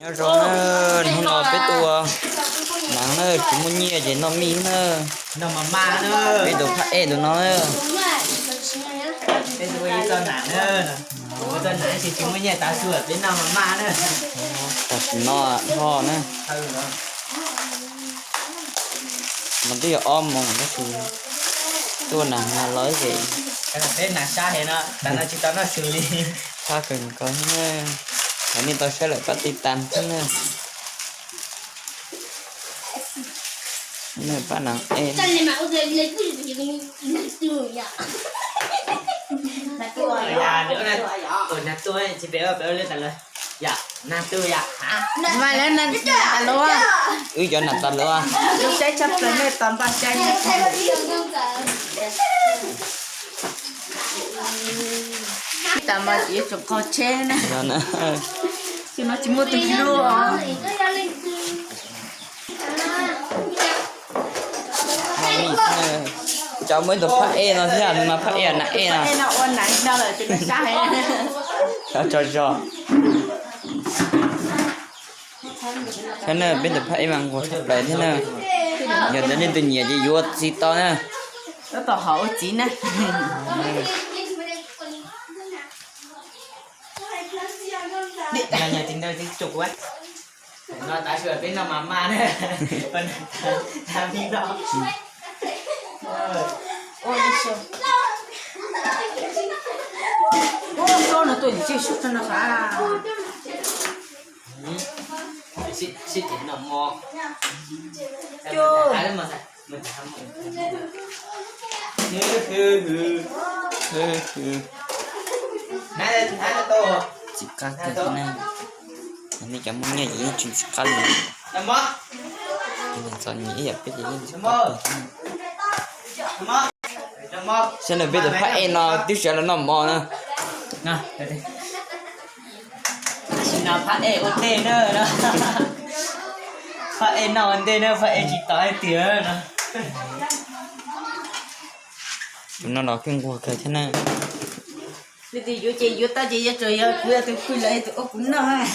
Nyob zoo na, hnub no peb tuaj ua nas na, tsis muaj nyiaj ces noj mij na. Peb tus phab ej tus no na. Tam sim no dhau na. Mas twb yog ob moos tab sis tuaj nag los ces peb nag sab heev no, tas no tsis tau noj xws li. Sab kawg nkaus thiab na. Yog nej tau saib lawm pab tiv tas thiab na. Pab nas ej. Mas lawv nas tas luaj. Wb cov nas tas luaj. Saib tshaj plaws nej tos npaj saib. Tas mas yuav tsum qaug tsheb na. Xyoo no tsis muaj tus hlub. Cov muaj ib tug phab ej no thiab, nws mas phab ej nas ej no. Ej no ua nas no lawm ces nws sab heev. Tso zog. Thiab na, peb tus phab ej mas nquag tshaj plaws thiab na. Yog tias leej twg nyiam ces yuav txiv tau na. Tab tom hom ua txiv na. No tav su peb noj mas mas na. Sib ces noj mov. Txiv qab kawg thiab na. Nej cov muaj nyiaj ces yeej tsis txiv qab li. Ces txom nyem ib yam peb ces yeej txiv qab kawg thiab na. Saib na, peb tus phab ej no twb sawv los noj mov na. Tam sim no phab ej ua ntej na. Phab ej noj ua ntej na, phab ej tsis tos leej twg no. Tus no los kuj nquag kawg thiab na. Leej twg yuav ces yuav tau ces yuav tsum yog kuv yog tus pw lawm tus ua kuv noj.